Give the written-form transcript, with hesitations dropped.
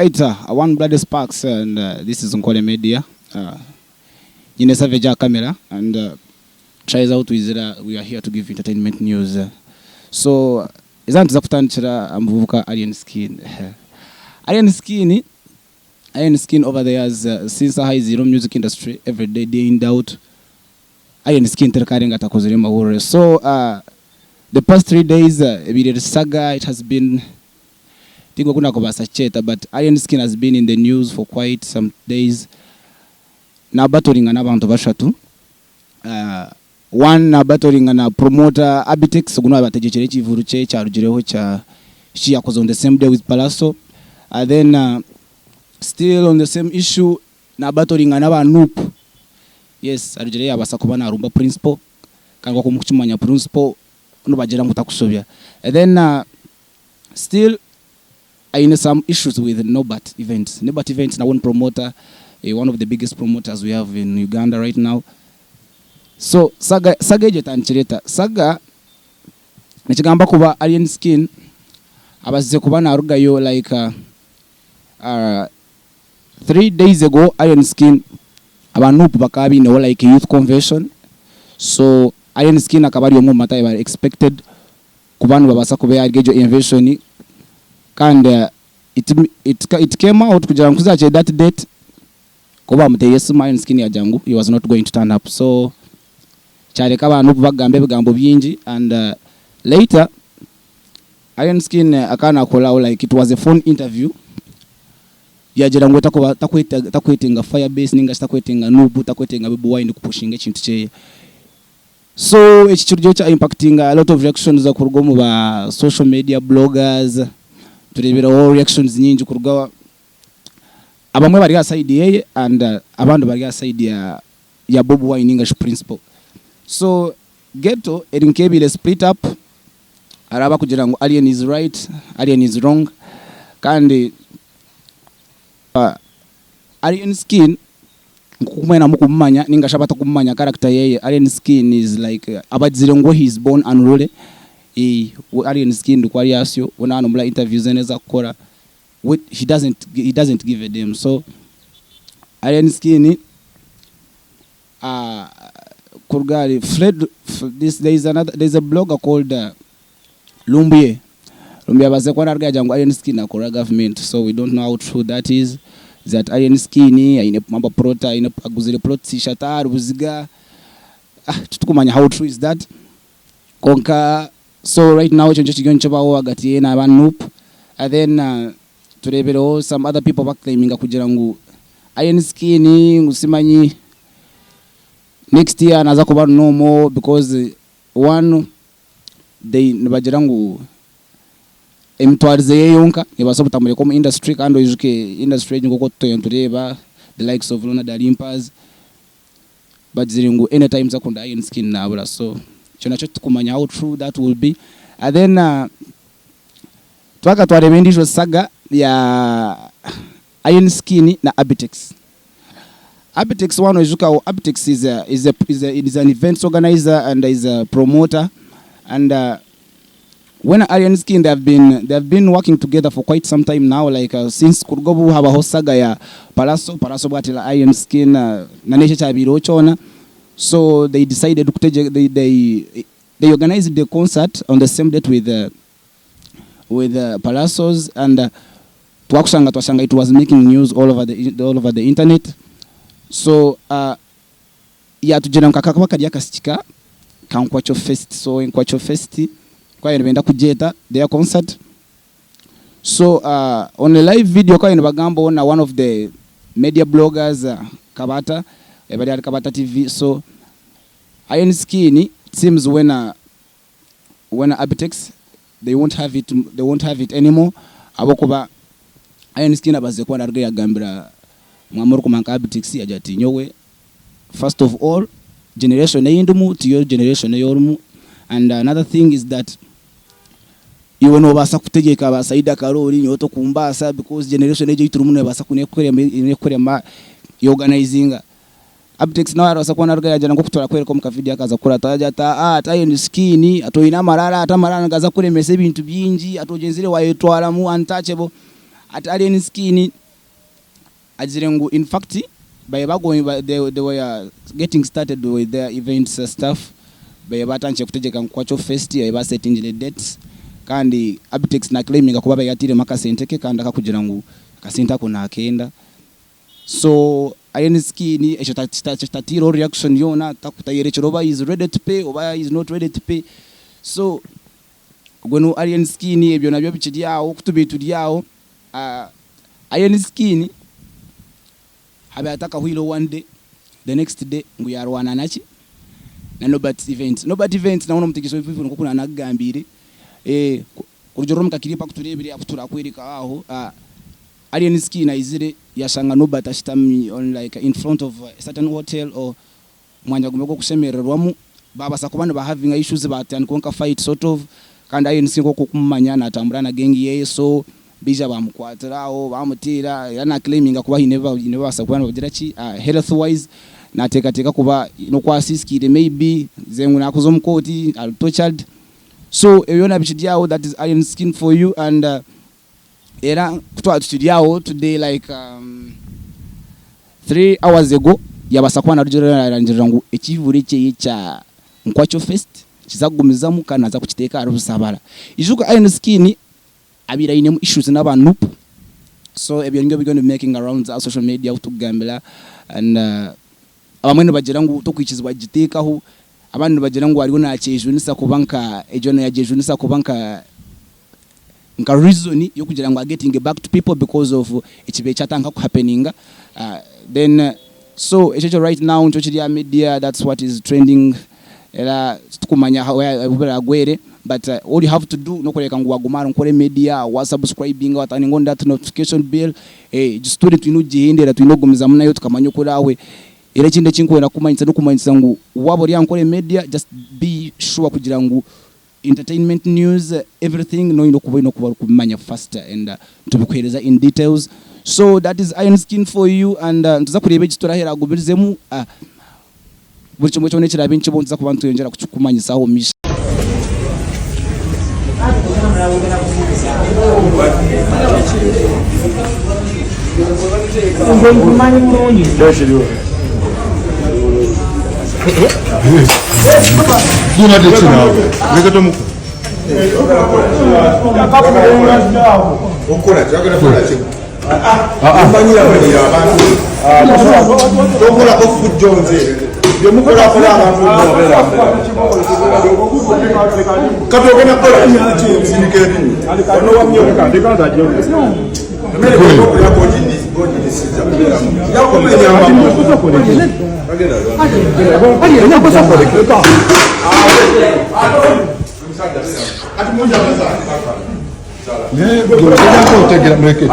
Right, one Bloody Sparks and this is Nkole Media. Nyine Savage aha camera and tries ahu twizira we are here to give entertainment news. So eizooba nituza kutandikira aha muvubuka Alien Skin. Alien Skin, Alien Skin over the years since ahu aiziire omu music industry every day, day in day out Alien Skin terikarenga atakozire mahurire. So the past 3 days ebiire eri saga. It has been, tinga oku nakubaasa kukyeta, but Alien Skin has been in the news for quite some days nabatoringa n'abantu bashatu. One, nabatoringa na promoter Abitex, ogu niwe bategekire ekivuru kye kyarugireho kya kiyakoze on the same day with Palaso. Then still on the same issue, nabatoringa n'aba NUP. Yes, arugire yabaasa kuba narumba Principal, kandi nk'oku mukukimanya, Principal nibagira ngu takushobya. And then still aine some issues with Nobat Events. Nobat Events na one promoter, one of the biggest promoters we have in Uganda right now. So saga egyo etandikire. Saga nikigamba kuba Alien Skin abazize kuba narugayo like 3 days ago. Alien Skin, aba NUP bakaba biineho like a youth convention, so Alien Skin akaba ari omwe omu matayi bari expected kuba nibabaasa kuba yarya egyo invention. Kandi it came out kugira ngu kuzakire that date kuba bamuteire esimu, Alien Skin yagira ngu he was not going to turn up. So kyareka abantu bagamba ebigambo bingi. And later Alien Skin akaba nakoraho, like it was a phone interview, yagira ngu takuba takwetenga Firebase ninga shi takwetenga NUP, takwetenga Bobi Wine kupushinga ekintu kyeye. So eki kiryo kya impacting a lot of reactions kuruga omu ba social media bloggers. Tureeberaho reactions nyingi kuruga abamwe bari aha side yeye and abandi bari aha side ya Bobi Wine ninga shi Principal. So ghetto eri nk'ebire split up, araba kugira ngu Alien is right, Alien is wrong. Kandi Alien Skin, nkukumwena mukumumanya ninga shi abatakumumanya character yeye, Alien Skin is like abagizire ngu he is born unruly. Alien Skin ndiko ari asyo bona hano muri interviews neza kukora. He doesn't give a damn. So Alien Skin, Kurgari Fred, this there is a blogger called Lumbuye. Lumbuye abaze ko narwaja ngo Alien Skin akora government, so we don't know how true that is, that Alien Skin aine mamba plot, aine aguzire plot shata Rubuziga. Tutukumanya how true is that. Konka so right now ekyo nikyo kiryo nikibaho hagati ye n'aba NUP. And then turebereho some other people baclaiminga kugira ngu Alien Skin ngu simanyi next year naza kuba no more, because one they nibagira ngu emitwarize ye yonka nebaasa obutamureka omu industry. Kandi oijuke industry egi nk'oku tutuye nitureeba the likes of Leonard Alimpas, bagizire ngu anytime zakunda Alien Skin nabura. So ekyo nakyo tukumanya how true that will be. And then twaka twareba endiijo saga ya Alien Skin na Abitex. Abitex one, oijuka Abitex is an events organizer and is a promoter. And when Alien Skin, they have been working together for quite some time now, like since kuruga obu habaho saga ya Palaso. Palaso bwatira Alien Skin na n'ekyo kyabiireho kyona. So they decided kuteje, they organized the concert on the same date with Palasos. And twakushanga twashanga it was making news all over the internet. So yatugira ngu kakaba kari akasikika ka Nkwacho Fest. So Nkwacho Fest kwayo nibenda kugyeta their concert. So on a live video kwayo nibagamba na one of the media bloggers, Kabata, bari ari Kabata TV. So Alien Skin, it seems when Abitex, they won't have it anymore, abokuba Alien Skin abaze kuba narwo yagambira mwamuri kumanka Abitex, yagira ati nyowe, first of all, generation eyindimu tiyo generation eyorimu. And another thing is that iwe nobaasa kutegeka ba Saida Karori, nyowe tokumbaasa, because generation egyo eiturimu nebaasa nekurema yorganizinga. Abitex nawe arabasa kuba naruga yagira nko turakwereka omu kavideo akaza kukora, yagira ati ati Alien Skin ati oyine amarara, ati amarara nigaza kuremesa ebintu bingi, ati ogyenzire wayetwaramu untouchable. Hati Alien Skin agire ngu in fact baye bago they, they were getting started with their events stuff, baye batandikire kutegeka Nkwacho Fest, baye basetingire dates, kandi Abitex na claiminga kuba baye yatiremu akasente ke kandi akakugira ngu akasente ako nakenda. So Alien Skin ekyo kitatiireho reaction yoona, tayerekire oba is ready to pay oba is not ready to pay. So ogwe nu Alien Skin, ebyo nabyo bikiri aho. Kutubaire turi aho, Alien Skin habaire atakahwireho one day, the next day ngu yarwana naki na Nobert Events. Nobert Events nawe n'omutegesi w'ebivuro nk'oku nanakugambiire. Kurugirira omu ka clip aku tureebire aku turakwereka aho, Alien Skin aizire yashanga Nobert ashutami on like in front of a certain hotel or omwanya gumwe gw'okushemerererwamu, babaasa kuba niba havinga issues, batandikaho nka fight sort of. Kandi Alien Skin nk'oku okumumanya natambura na gang yeye, so baija bamukwatira aho bamuteera. Era na claiminga kuba haine ebi babaasa kuba nibagira ki health wise, nateekateeka kuba n'oku asiisikaire, maybe ze ngu nakuza omu kooti ari tortured. So ebyo byona bikiri aho. That is Alien Skin for you. And era kutwaba tukiri aho today, like 3 hours ago, yabaasa kuba narugirira ngu ekivuro ekyeye kya Nkwacho Fest kiza kugumizamu kandi naza kukiteeka ahari Busabala. Ijuka Alien Skin abaire ainemu issues n'aba NUP, so ebyo nibyo biriyo making rounds aha social media kutukugambira. And abamwe nibagira ngu tokwikizibwa kugiteekaho, abandi nibagira ngu ariyo nakyejunisa kuba nka egyo nagyejunisa kuba nka reason yokugira ngu getting back to people because of ekibe kyatandika kuhappeninga. Then so ekyo right now nikyo kiri aha media, that's what is trending. Era tukumanya biragwere, but all you have to do nokureka ngu waguma ahari Nkore Media, wa subscribing, wa turning on that notification bell. Egi story twine kugihendera, twine okugumizamu nayo tukamanya oku erahwe. Era ekindi ekinkwenda kumanyisa n'okumanyisa ngu waba ori aha Nkore Media, just be sure kugira ngu entertainment news, everything noyina okuba oyine okuba orikumanya faster and tubikuhereza in details. So that is Alien Skin for you. And nituza kureeba eki turahera agumirizemu. Buri kimwe kyona ekirabe nikibo nituza kuba nitweyongyera kukikumanyisaho omu maisho. Nze nkumanyi bulungi. Gubadde ki naawe? Leka tomuko. Okola kyagala kola ki? Omanyira manyira abantu. Tokolako fujjo nze. Byemukolako abantu. Kati ogenda kukola ki? Nsindika ebinyu. Ono wamyo. Emmere bw'okulya gogirisiza. Yakumenya amagulu. Kati munjagaza. Naye gwe ogezaako otegeera muleke.